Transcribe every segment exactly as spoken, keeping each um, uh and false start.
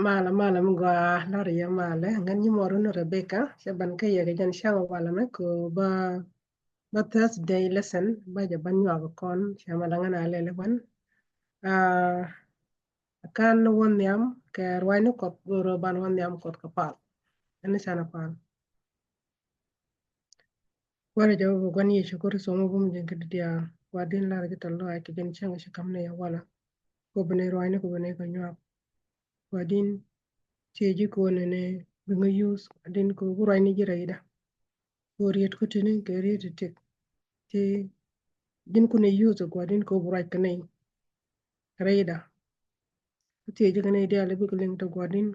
Malɛ, malɛ mi gɔaa, lar yɛ malɛ. Ŋän nyi mɔr ni Rebecca, cɛ ban kä yɛ kɛ jɛn cäŋ walɛ mɛ kɛ ba, ba Thursday lesson ba jɛ ban nyuak kɔn, cɛ malɛ ŋän a lɛl wan. Ah, kan wä nhiam kɛ ruacni Kuɔth, go̱o̱rä ban wä nhiam Kuɔth kɛ pal. Ɛn ni canɛ pal. Warɛ jɛ wä bä guan Yecu Kritho mɔ bum jɛ kɛ diaal. Gua̱di̱n lar ji̱ tɔl lɔac kɛ jɛn cäŋ ci kam ni yɛ walɛ. Kɛ bi ni ruacni kɛ bi ni kɛ nyuak. Gua̱di̱n, ciɛ ji̱ ko̱n ni bi ŋä yuth, gua̱di̱n kɛ bi ruacni ji̱ rɛydä. Kɛ riet kä tini kɛ riet ti tik. Ti ji̱n kun ni yuth gua̱di̱n kɛ bi ruac kɛ ni rɛydä. Kä thiec ji̱ kɛ ni diaal bikɛ liŋ tɔ gua̱di̱n.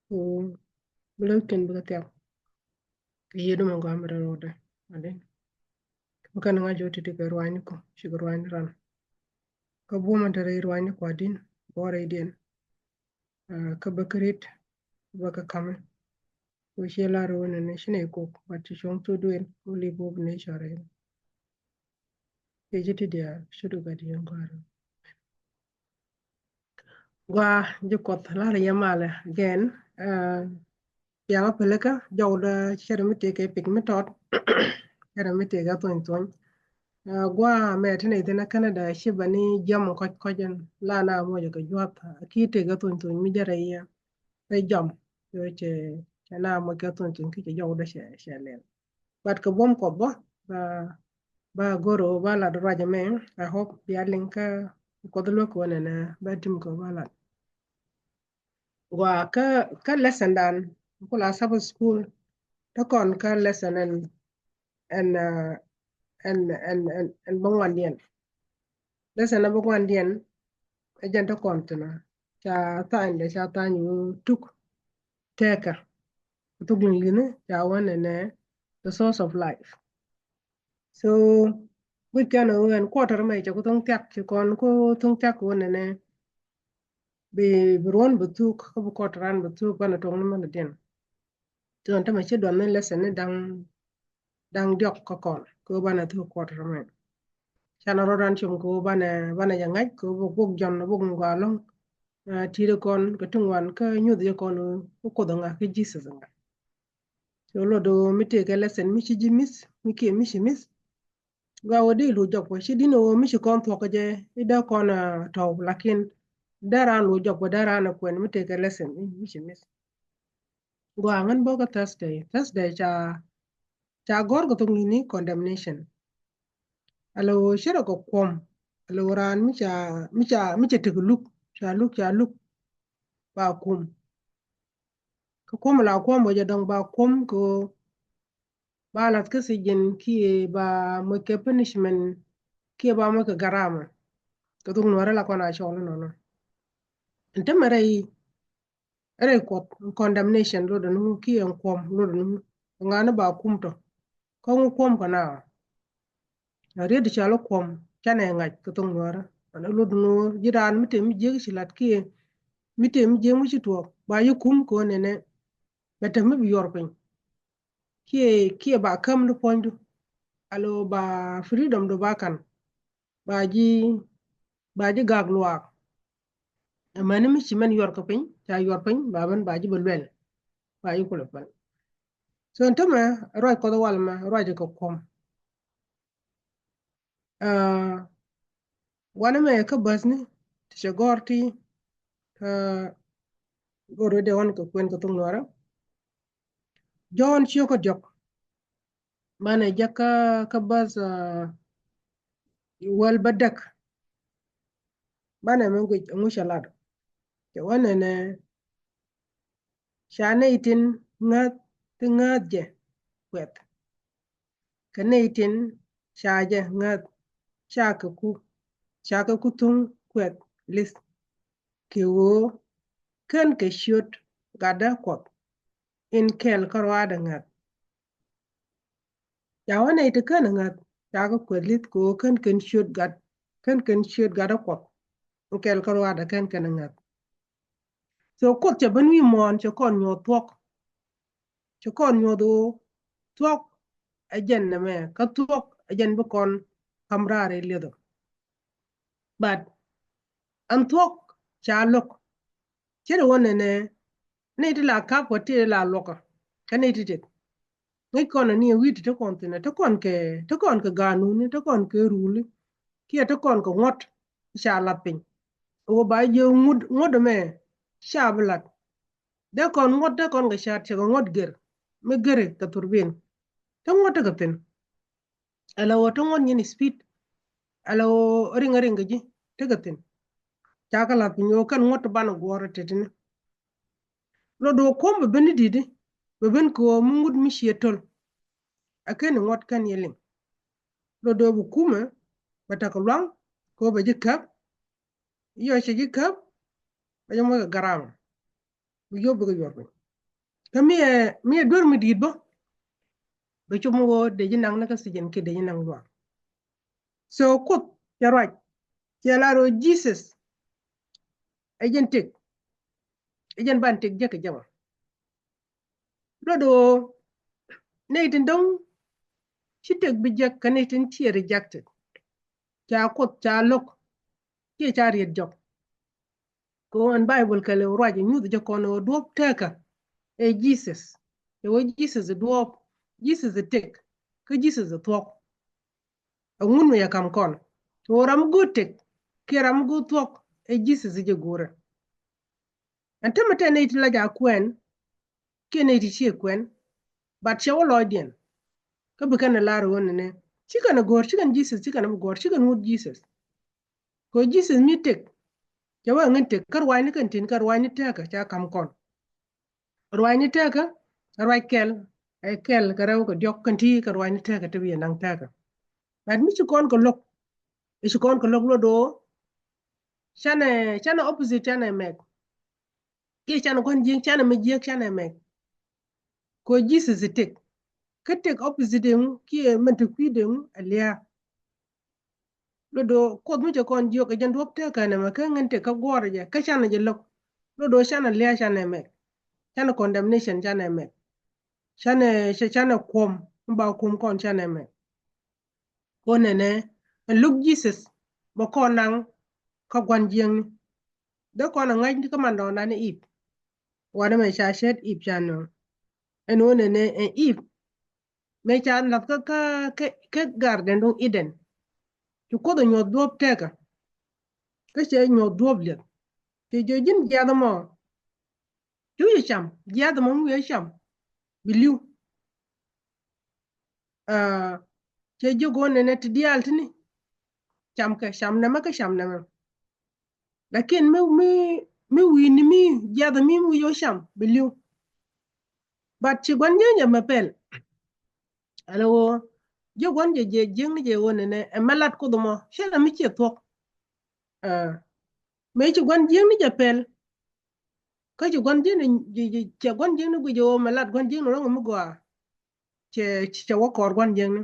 Kɛ bi lɛ wi̱c kɛn bikɛ thiak. Kɛ yiëë dum in gɔaa mi rɛl rɔɔdɛ. Gua̱di̱n. Kɛ bi kɛn ŋa̱c jɛ wä ti̱ti̱ kɛ ruaacni kɔ, cikɛ ruaacni ran. Kä buɔ̱mɛ te rɛy ruaacni gua̱di̱n, bä rɛydiɛn. Ah, kä bä kɛ rit, bä kɛ ka̱mɛ. Kɛ ciɛ lar wä nɛnɛ ci nɛ kok, but ci cuɔ̱ŋ thok duël, wä lip wä bi nɛ cɔrɛ. Kɛ ji̱ ti diaal, ci du gat yɛn gɔaa. Gɔaa ji̱ Kuɔth, lar yɛ malɛ again. Ah, piaŋä pälikä, jɔwdä cärɛ mi tëëkɛ pik mi tɔt. Cärɛ mi tëëkɛ thuny thuny. Ah, gɔaa mɛ ti nɛ thin ɛ Canada, ci bä ni jiɛm kɔc kɔc ɛn la na mocɛ kɛ juath. Ki tëëkɛ thuny thuny mi jɛ rɛy, rɛy jɔm. Yo cɛ, cɛ na mocɛ kɛ thuny thuny ki cɛ jɔwdä cɛ, cɛ lɛl. But kɛ buɔ̱m Kuɔth bä, ba, ba go̱r ɣöö ba lat ruac ɛmɛ. I hope bia liŋ kä Kuɔth luäk kɛ wä nɛnɛ ba tim kɛ wä ba lat. Gɔaa kä, kä lesson dan kula Sabbath school. Te kɔn kä lesson ɛn, ɛn, ah, ɛn, ɛn, ɛn, ɛn bä ŋuandiɛn. Lesson ɛn bä ŋuandiɛn. Ɛ jɛn te kɔn thinɔ. Ca thany dɛ, ca thany wä tuk. Tɛkä. Thuk liŋ liŋ ca wä nɛnɛ the source of life. So, guic kɛn ɣöö ɛn quarter mɛ cɛ ku thoŋ thiak ci kɔn ku thoŋ thiak wä nɛnɛ. Bi, bi ruɔn bi thuk, kä bi quarter ran bi thuk banɛ tuɔŋ ni mɛn diɛn. Ti ɣän tämɛ ci duɔn ni lesson ni daŋ, daŋ diɔk kä kɔn, kɛ ɣöö banɛ thuk quarter mɛ. Canɛ rɔ ran com kɛ ɣöö banɛ, banɛ jɛ ŋa̱c, kɛ ɣöö buk, buk jɔn, buk ŋuak ɛlɔ̱ŋ. Ah, ti̱i̱t kɔn, kɛ ti ŋuan, kä nyuth jɛ kɔn, ɣöö Kuoth ŋa, kä Jesus ŋa. So lot ɣöö mi tëëkɛ lesson mi ci ji̱ miss, mi kiɛ mi ci miss. Gɔaa ɣöö dee lu jɔk bä, ci di̱n ɣöö mi ci kɔn thuɔ̱k kɛ jɛ, i̱ dee kɔn, ah, tɔw, lakin dee raan lu jɔk bä, dee raan ɛ kuɛn mi tëëkɛ lesson mi, mi ci miss. Gɔaa ŋän bä kä Thursday. Thursday ca, ca gɔ̱r kɛ thok ni̱ni condemnation. Alo cɛ rɔ kɛ kuɔm. Alo raan mi ca, mi ca, mi ca tek luk, ca luk, ca luk ba kum. Kä kuɔm la kuɔm wä jɛ dɔŋ ba kuɔm kɛ ɣöö ba lath kä sijin kiɛ ba moc kɛ punishment kiɛ ba moc kɛ garama. Kɛ thok Nuäärä la kɔn a cɔl inɔnɔ. Ɛn tämɛ rɛy, rɛy Kuɔth, condemnation lotdɛ ni ŋu kiɛ ɛn kuɔm lotdɛ ni ŋu. Ŋa̱ni ba kum tɔ. Kä ŋu kuɔm kɛ na. Riet di cɔal kuɔm canɛ ŋa̱c kɛ thok Nuäärä. Ɛn lotdɛ ni ŋu ji̱ raan mi tëë mi jiäk ci la̱t kiɛ mi tëë mi jiäk mi ci tuɔɔk ba ji̱ kum kɛ ɣöö nɛnɛ. Bɛ te mi bi yuɔr piny. Kiɛ, kiɛ ba käm di puɔ̱nydu. Alo ba freedom du ba kan. Ba ji̱, ba ji̱ gak luaak. Amäni mi ci mɛn yuɔr kɛ piny, ca yuɔr piny, ba ben ba ji̱ bɛ luɛl. Ba ji̱ kulɛ pɛl. So ɛn tämɛ ruac Kuɔth wal mɛ, ruac kɛ kuɔm. Ah, wanɛ mɛ kä bäthni ti cɛ gɔ̱r ti, ah, gɔ̱r dee wan kɛ kuɛn kɛ thok Nuäärä. Jɔ̱ɔ̱n ciökä diɔ̱k. Banɛ jɛ kä, kä bäth, ah, wäl bädäk. Banɛ mɛ guic ɛŋu cɛ lat. Cɛ wä nɛnɛ ca nɛy tin ŋäth, ti ŋäth jɛ kuɛth. Kɛ nɛy tin ca jɛ ŋäth ca kɛ ku, ca kɛ ku thuŋ kuɛth li̱th. Kɛ ɣöö kän kɛ ciöt gatdä Kuɔth in kɛl kä ruaadɛ ŋäth. Ca wä nɛy ti kän ɛ ŋäth ca kɛ kuɛth li̱th kɛ ɣöö kän kɛn ciöt gat, kän kɛn ciöt gatdä Kuɔth in kɛl kä ruaadɛ kän kɛn ɛ ŋäth. So Kuoth cɛ ben wi̱i̱ muɔ̱ɔ̱n cɛ kɔn nyuɔ̱th thuɔ̱k. Cɛ kɔn nyuɔ̱th ɣöö thuɔ̱k ɛ jɛn nɛmɛ kä thuɔ̱k ɛ jɛn bi kɔn ka̱m raar ɛ lieth ɔ. But ɛn thuɔ̱k ca lo̱k. Ce̱t ɛ wä nɛnɛ, nɛy ti la kap kɛ ti la luɔkä kä nɛy ti tet. Ŋäc kɔn ani ɛ wi̱i̱ ti te kɔn thi̱n, te kɔn kɛ, te kɔn kɛ ganuni, te kɔn kɛ ruli. Kiɛ te kɔn kɛ ŋuɔ̱t ca lath piny. Ɛ wä ba jiɛ ŋut, ŋuɔ̱t ɛmɛ ca bi lath. Dee kɔn ŋuɔ̱t, dee kɔn kɛ ca̱a̱t cɛ kɛ ŋuɔ̱t gɛr mi gɛr kɛ thurbil. Te ŋuɔ̱t tekɛ thi̱n. Ala ɣöö te ŋuɔ̱t nyin speed. Ala ɣöö riŋ a riŋ kɛ ji̱ tekɛ thi̱n. Ca kɛ lath piny ɣöö kɛn ŋuɔ̱t ti banɛ guɔ̱ɔ̱r tetini. Luɔt ɣöö kuɔ̱m bɛ ben i̱ di̱t i̱ bɛ ben kɛ ɣöö mi ŋut mi ciɛ töl. A ken i̱ ŋuɔ̱t kɛn yɛ liŋ. Luɔt ɣöö bi kumɛ bɛ tekɛ luaŋ kɛ ɣöö bɛ ji̱ käp. Yɔ cɛ ji̱ käp bɛ ji̱ moc kɛ garam. Bi yop bikɛ yuɔr piny. Kä mi ɛ, mi ɛ duer mi di̱i̱t bä. Bɛ cop mi wä dee ji̱ naŋ ni kä thi̱ji̱n kiɛ dee ji̱ naŋ luaak. So Kuoth cɛ ruac cɛ lar ɣöö Jesus ɛ jɛn tëk. Ɛ jɛn ban tëk jek kɛ jek wä. Luɔt ɣöö nɛy tin dɔ̱ŋ ci tëk bi jek kä nɛy tin ciɛ rejected. Ca Kuoth ca lo̱k kiɛ ca riet jɔk. Kɛ ɣöö ɛn Baibol kɛl ɛ ruac ɛ nyuth jɛ kɔn ɣöö duɔ̱ɔ̱p tëkä ɛ Jesus. Ɛ wee Jesus ɛ duɔ̱ɔ̱p, Jesus ɛ tëk, kä Jesus ɛ thuɔ̱k. Ɛ ŋun mi yɛ ka̱m kɔn ɣöö ram mi go̱o̱r tëk kiɛ ram mi go̱o̱r thuɔ̱k ɛ Jesus ɛ jɛ go̱o̱rɛ. Ɛn tämɛ tɛ nɛy ti la ja kuɛn kiɛ nɛy ti ciɛ kuɛn. But cɛ wä lɔcdiɛn. Kä bi kɛn ɛ lar ɣöö nɛnɛ ci kɛn ɛ go̱o̱r, ci kɛn Jesus, ci kɛn ɛ bi gɔ̱r, ci kɛn ŋut Jesus. Kɛ ɣöö Jesus mi tëk cɛ wee ŋän tëk kä ruacni kɛn tin kä ruacni tëkä ca ka̱m kɔn. Ruacni tëkä ɛ ruac kɛl, ɛ kɛl kɛ rɛw kɛ diɔ̱k kɛn ti kɛ ruacni tëkä ti bi yɛ naŋ tëkä. But mi ci kɔn kɛ lo̱k, ci kɔn kɛ lo̱k luɔt ɣöö canɛ, canɛ opposite canɛ mɛk. Kiɛ canɛ gua̱n jiäkni, canɛ mi jiäk canɛ mɛk. Kɛ ɣöö Jesus ɛ tëk. Kä tëk opposite ɛŋu kiɛ mɛn te kui̱dɛ ɛŋu ɛ lia̱a̱. Luɔt ɣöö Kuoth mi cɛ kɔn jiök ɛ jɛn duɔ̱ɔ̱p tëkä nɛmɛ kä ŋän tëk kä guɔ̱ɔ̱r jɛ kä canɛ jɛ lo̱k. Luɔt ɣöö canɛ lia̱a̱ canɛ mɛk. Canɛ condemnation canɛ mɛk. Canɛ, canɛ kuɔ̱m mi ba kuɔ̱m kɔn canɛ mɛk. Kɛ ɣöö nɛnɛ ɛn lo̱k Jesus bɛ kɔn naŋ kä gua̱n jiäkni. Dee kɔn ɛ ŋa̱c ni kä mandɔɔŋdan ni Eve. Wanɛ mɛ ca cɛt Eve ca nööŋ. Ɛn ɣöö nɛnɛ ɛn Eve mëë ca la̱th kä, kä, kä, kä garden duŋ Eden. Ci Kuoth ɛ nyuɔ̱th duɔ̱ɔ̱p tëkä. Kä cɛ nyuɔ̱th duɔ̱ɔ̱p liɛth. Cɛ jiök ji̱n jiath ɛmɔ, cu jɛ cam, jiath ɛmɔ mi wi̱i̱ cam bi li̱w. Aa, cɛ jiök ɣöö nɛnɛ ti diaal tini, camkɛ, cam nɛmɛ kä cam nɛmɛ. Lakin mi, mi, mi wi̱i̱ni mi jiath mi wi̱i̱ ɣöö cam bi li̱w. But ci gua̱n jiäkni jɛ mɛ pɛl. Ala ɣöö jiök gua̱n jɛ, jɛ jiäkni jɛ ɣöö nɛnɛ ɛ mɛ lat Kuoth ɛmɔ, cɛ la mi ciɛ thuɔ̱k. Aa, mëë ci gua̱n jiäkni jɛ pɛl. Kä ci gua̱n jiäkni, ci, ci, cɛ gua̱n jiäkni guic ɣöö mɛ lat gua̱n jiäkni ro̱ŋ mi gɔaa. Cɛ, cɛ wä kɔɔr gua̱n jiäkni.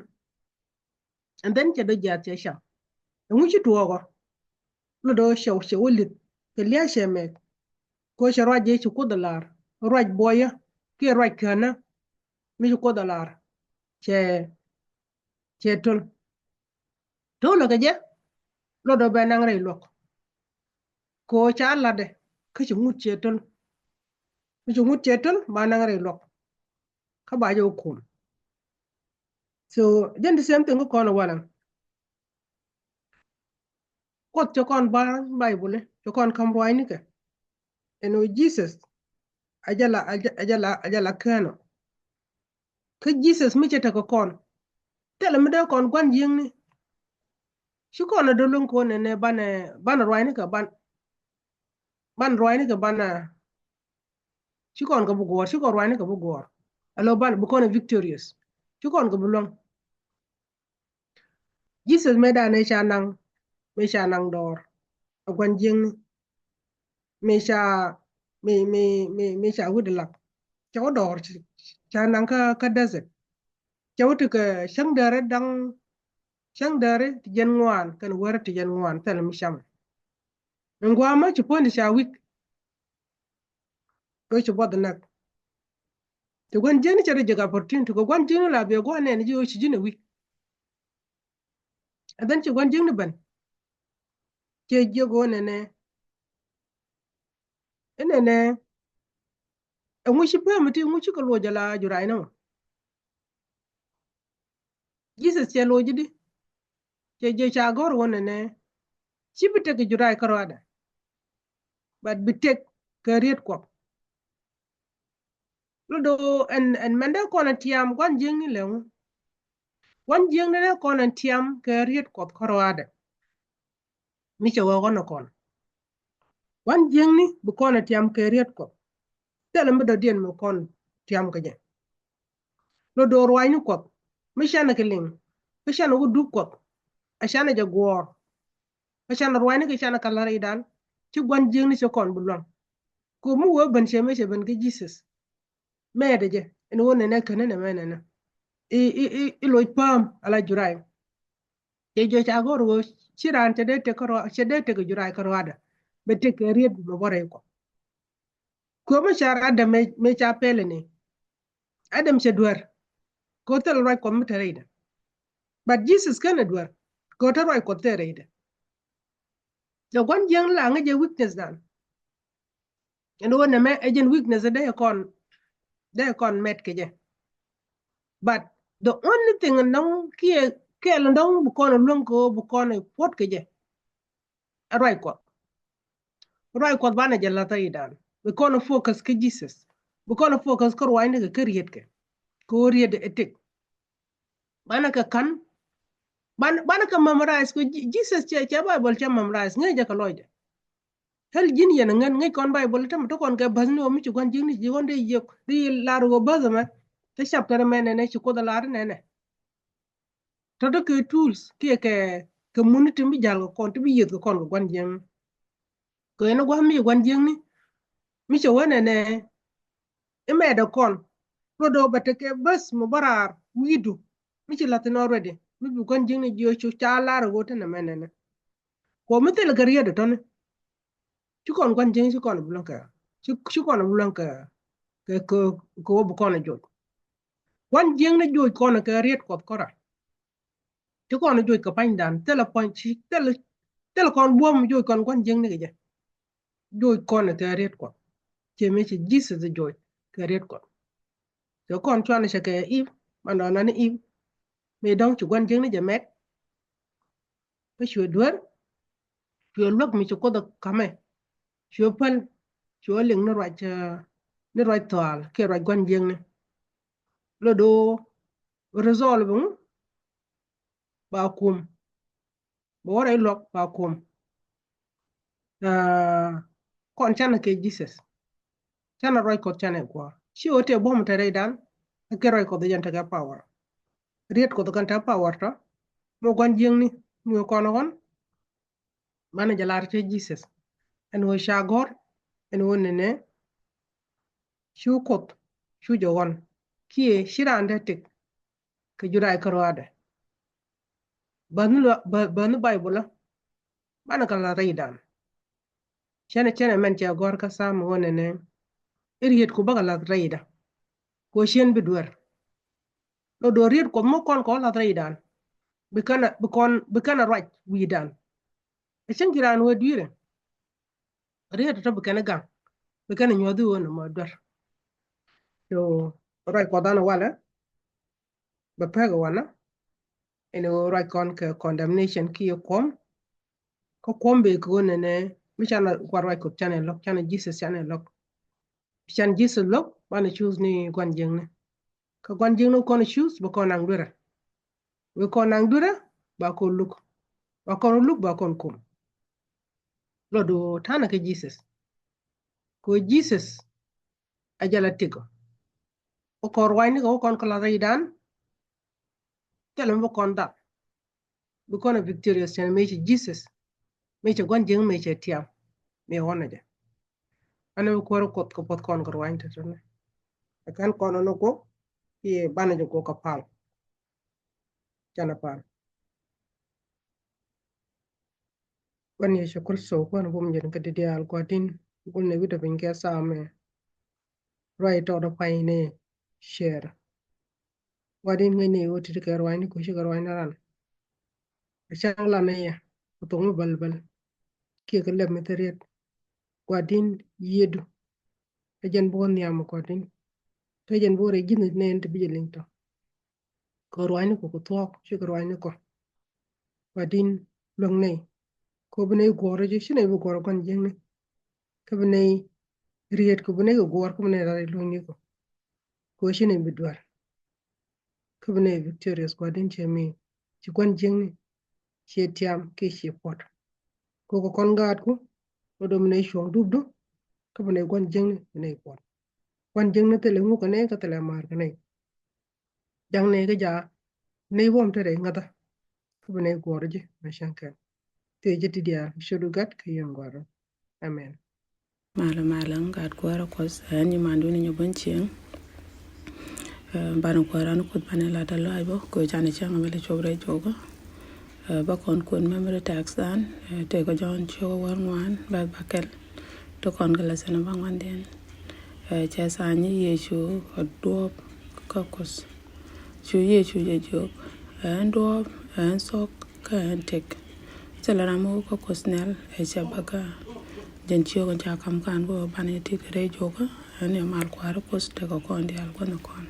And then cɛ dɔ̱ jiath cɛ cam. Ɛŋu ci tuɔɔk ɔ? Luɔt ɣöö cɛ, cɛ wä li̱th kɛ lia̱a̱ cɛ mɛk. Kɛ ɣöö cɛ ruac jɛ ci Kuoth ɛ lar, ruac buɔyä kiɛ ruac känä mi ci Kuoth ɛ lar. Cɛ, cɛ töl. Tölɛ kɛ jɛ, luɔt ɣöö bɛ naŋ rɛy luɔ̱k. Kɛ ɣöö ca la̱tdɛ kä ci ŋut cɛ töl. Kä ci ŋut cɛ töl ba naŋ rɛy luɔ̱k. Kä ba jɛ wä kum. So jɛn the same thing kä kɔn ɛ walɛ. Kuoth cɛ kɔn ba̱a̱r Baibuli, cɛ kɔn ka̱m ruacnikɛ. Ɛn ɣöö Jesus a jɛ la, a jɛ, a jɛ la, a jɛ la kään ɔ. Kä Jesus mi cɛ tekɛ kɔn, thilɛ mi dee kɔn gua̱n jiäkni. Ci kɔn a dee luäŋ kɔn nɛnɛ banɛ, banɛ ruacnikɛ ban, banɛ ruacnikɛ banɛ. Ci kɔn kɛ bi guɔ̱ɔ̱r, ci kɔn ruacnikɛ bi guɔ̱ɔ̱r. Alo banɛ bi kɔn a victorious. Ci kɔn kɛ bi luäŋ. Jesus mëë danɛ ca naŋ, mëë ca naŋ dɔɔr a gua̱n jiäkni. Mëë ca, mëë, mëë, mëë, mëë ca wi̱cdɛ lak. Ca wä dɔɔr, ca naŋ kä, kä desert. Ca wä tekɛ cäŋ däri da̱ŋ, cäŋ däri ti jiɛn ŋuan kɛnɛ wäri ti jiɛn ŋuan, thilɛ mi camɛ. Ɛn gua̱a̱mä ci puɔ̱nydu ca wi̱k. Kɛ ci buɔth näk. Ti gua̱n jiäkni cɛ rɔ jek opportunity, kɛ gua̱n jiäkni la biɛ gua̱n nɛn ji̱ ɣöö ci ji̱n ɛ wi̱k. And then ci gua̱n jiäkni ben. Cɛ jiök ɣöö nɛnɛ. Inɛnɛ ɛŋu ci päm iti, ɛŋu ci kɛ loc ala Juray nɔ? Jesus cɛ loc idi. Cɛ jiɛ ca gɔr wä nɛnɛ ci bi tek kɛ Juray kärɔadɛ, but bi tek kɛ riet Kuɔth. Lɔ do̱ ɛn, ɛn mɛn dee kɔn ɛ tiam gua̱n jiäkni lɛ ŋu? Gua̱n jiäkni dee kɔn ɛ tiam kɛ riet Kuɔth kärɔadɛ. Mi cɛ wee kɔn ɛ kɔn gua̱n jiäkni bi kɔn ɛ tiam kɛ riet Kuɔth. Thilɛ mi dɔ̱diɛn mi kɔn tiam kɛ jɛ. Lɔ do̱ ruacni Kuɔth mi canɛ kɛ liŋ, mi canɛ wä dup Kuɔth, a canɛ jɛ guɔ̱ɔ̱r. A canɛ ruacni kɛ canɛ kɛ la̱r i̱dan. Ci gua̱n jiäkni ci kɔn bi luaŋ. Kɛ mi wee ben cɛ mi cɛ ben kɛ Jesus. Mɛɛdɛ jɛ ɛn wä nɛnɛ känɛ nɛ mɛ nɛnɛ i̱, i̱, i̱, i̱ loc päm ala Juray. Cɛ jiɛ ca gɔr wä ci raan cɛ dee tek kärɔa, cɛ dee tek kɛ Juray kärɔadɛ, bɛ tek kɛ riet mɛ bɔrɛ ikɔ. Kuɛ mi car Adam mɛ, mɛ ca pɛlɛ ni. Adam cɛ duer kɛ thil ruac Kuɔth mi te rɛydɛ. But Jesus kɛn ɛ duer kɛ te ruac Kuɔth te rɛydɛ. Cɛ gua̱n jiäkni la ŋäc jɛ weakness dan. Ɛn wä nɛmɛ ɛ jɛn weakness dee kɔn, dee kɔn mɛt kɛ jɛ. But the only thing ɛn dɔ̱ŋ kiɛ kɛɛl ɛn dɔ̱ŋ bi kɔn ɛ luäŋ kɛ ɣöö bi kɔn ɛ puɔ̱t kɛ jɛ. Ɛ ruac Kuɔth. Ruac Kuɔth banɛ jɛ la̱th rɛydan. Bi kɔn ɛ focus kä Jesus. Bi kɔn ɛ focus kä ruacni kɛ kä rietkɛ. Kɛ ɣöö riet ɛ tëk. Banɛ kɛ ka̱n. Ban, banɛ kɛ memorize kɛ Je-, Jesus cɛ, cɛ Bible cɛ memorize. Ŋäc jɛ kɛ lɔcdɛ. Thil ji̱n yɛn ŋän ŋäc kɔn Bible tämɛ te kɔn kɛ bäth ni ɣöö mi ci gua̱n jiäkni ci ɣän dee yiëk dee yi lar ɣöö bäth ɛmɛ. Te chapter ɛmɛ nɛnɛ ci Kuoth ɛ lar nɛnɛ. Tɔ̱ te kɛ tools kiɛ kɛ, kɛ mun ti bi ja̱l kɛ kɔn ti bi yiëth kɛ kɔn kɛ gua̱n jiäkni. Kɛ ɛn gua̱n mi ci gua̱n jiäkni mi cɛ wä nɛnɛ. Imɛɛdɛ kɔn ruɔdɛ bɛ tekɛ bäth mi bä raar wi̱i̱du mi ci la̱th in already mi bi gua̱n jiäkni jiɔ cu ca lar ɛ ɣöö te nɛmɛ nɛnɛ. Kɛ ɣöö mi thilɛ kɛ riet ɛ tɔ̱ni. Ci kɔn gua̱n jiäkni ci kɔn bi luäŋ kɛ, ci, ci kɔn bi luäŋ kɛ, kɛ, kɛ, kɛ ɣöö bi kɔn ɛ joc. Gua̱n jiäkni joc kɔn kɛ riet Kuɔth kɔrɛ. Ci kɔn joc kɛ pa̱nydan, thilɛ pa̱ny, ci, thilɛ, thilɛ kɔn buɔ̱m joc kɔn gua̱n jiäkni kɛ jɛ. Joc kɔn kɛ riet Kuɔth. Ciɛ mi ci Jesus joc kɛ riet Kuɔth. Cɛ kɔn cuanɛ cɛ kɛ Eve, man dɔɔn nani Eve. Mi dɔ̱ŋ ci gua̱n jiäkni jɛ mɛt. Kä cuɛ duer, cuɛ luäk mi ci Kuoth ɛ ka̱mɛ, cuɛ päl, cuɛ liŋ ni ruac, eh, ni ruac thɔaal kiɛ ruac gua̱n jiäkni. Lɔ do̱ result bi ŋu? Ba kum. Bɛ wä rɛy luɔk ba kum. Ah, kɔn canɛ kɛ Jesus. Canɛ ruac Kuɔth canɛ gua̱a̱. Ci ɣöö tëë buɔ̱m te rɛydan, ɛ kɛ ruac Kuɔth jɛn tekɛ power. Riet Kuɔth kɛn te power tɔ. Mɔ gua̱n jiäkni mi kɔn ɣɔn. Banɛ jɛ lar te Jesus. Ɛn ɣöö ca gɔ̱r, ɛn ɣöö nɛnɛ cu Kuoth cu jɛ ɣɔn. Kiɛ ci raan dee tëk kɛ Judai kärɔaadɛ. Bäth ni lua-, bä-, bäth ni Baibol ɛ. Banɛ kɛ la̱th rɛydan. Cɛnɛ, cɛnɛ mɛn cɛ gɔ̱r kä Sam ɣöö nɛnɛ i̱ riet ku bä kɛ la̱th rɛydä. Ku cien bi duer. Lɔ do̱r riet Kuɔth mɔ kɔn kɛ wä la̱th rɛydan. Bi kɛn a, bi kɔn, bi kɛn a ruac wi̱i̱dan. Ɛ cäŋ ci raan wee dui̱rɛ. Riet tɔ bi kɛn a gaŋ. Bi kɛn a nyuɔ̱th i̱ ɣöö nɛmɔ duer. So ruac Kuɔth an walɛ. Bɛ pek wanɛ. Ɛn ɣöö ruac kɔn kɛ condemnation kiɛ kuɔm. Kä kuɔm bɛ kɛ ɣöö nɛnɛ mi canɛ kuat ruac Kuɔth canɛ lo̱k, canɛ Jesus canɛ lo̱k. Can Jesus lo̱k banɛ choose ni gua̱n jiäkni. Kä gua̱n jiäkni kɔn choose bɛ kɔn naŋ duerɛ. Wek kɔn naŋ duerɛ ba kɔn luk. Ba kɔn luk ba kɔn kum. Lɔ do̱ ta̱nɛ kɛ Jesus. Kɛ Jesus a jɛ la tëkɔ. Wä kɔn ruacni kɛ wä kɔn kɛ la̱th rɛydan. Thilɛ mi bi kɔn dhal. Bi kɔn a victorious cɛn mëë ci Jesus. Mëë cɛ gua̱n jiäkni mëë cɛ tiam. Mëë ɣɔn a jɛ. Anɛ mi kuäär Kuɔth kɛ puɔth kɔn kɛ ruacni tɔ̱tɔ̱ni. Ɛ kɛn kɔn ɔnɔ guɔk. Kiɛ banɛ jɛ guɔk kɛ pal. Canɛ pal. Kuan Yecu Kritho, Kuan bum jɛn kɛ di diaal Gua̱di̱n, gul ni wi̱dɛ piny kɛ Sam ɛ. Ruac tɔɔt ɛ pay ni share. Gua̱di̱n ŋäcni ɣöö ti̱ti̱ kɛ ruacni kuci kɛ ruacni ran. Ɛ cäŋ lan ni yɛ kɛ thok mi bäl bäl. Kiɛ kɛ lɛp mi thil riet. Gua̱di̱n yiëëdu. Ɛ jɛn bi wä nhiam Gua̱di̱n. Te jɛn bi wä rɛy ji̱n nɛn ti bi jɛ liŋ tɔ. Kɛ ruanyni kɔ kɛ thuɔ̱k, ci kɛ ruanyni kɔ. Gua̱di̱n luäŋ nɛy. Kɔ bi nɛy guɔ̱r ci, ci nɛy bi guɔ̱r gua̱n jiäkni. Kä bi nɛy riet kɔ bi nɛy kɛ guɔ̱r, kä bi nɛy rat luäŋni kɔ. Kɔ ci nɛy bi duar. Kä bi nɛy victorious Gua̱di̱n ciɛ mi. Ci gua̱n jiäkni. Ciɛ tiam kiɛ ciɛ puɔt. Kɔ kɛ kɔn gaatku. Wä dom nɛy cuɔ̱ŋ dupdu. Kä bi nɛy gua̱n jiäkni bi nɛy puɔt. Gua̱n jiäkni thilɛ ŋuk kɛ nɛy kä thilɛ maar kɛ nɛy. Jaŋ nɛy kä jaak. Nɛy buɔ̱m te rɛy ŋäthä. Kä bi nɛy guɔ̱r ji̱ mɛ cäŋ kɛn. Thiec ji̱ ti diaal, ciötdu Gat kä yɛn gua̱r. Amen. Malä malä gat guäärä Kuɔth, ɛn nyi mandun ni nyɔ bän cieŋ. Banɛ kuäär an Kuoth banɛ lat a lɔac bä kɛ can cäŋ mi lɛ cop rɛy juɔkä. Bä kɔn kuɛn memory text dan, tëë kɛ Jɔ̱ɔ̱n ciökä wäl ŋuan bɛth bäkɛl. Ti kɔn kɛ lesson bä ŋuan diɛn. Cɛ tha̱a̱ŋ nyi Yecu a duɔ̱ɔ̱p kä Kuoth. Cu Yecu jɛ jiök, ɛn duɔ̱ɔ̱p, ɛn thok, kä ɛn tëk. Thilɛ ram mi wä kä Kuoth nhial ɛ cɛ bä kä. Jɛn ciök in ca kam kan bä banɛ tit kɛ rɛy juɔkä, ɛn ɛ mal kuäärä Kuoth tekɛ kɔn diaal gua̱n kɔn.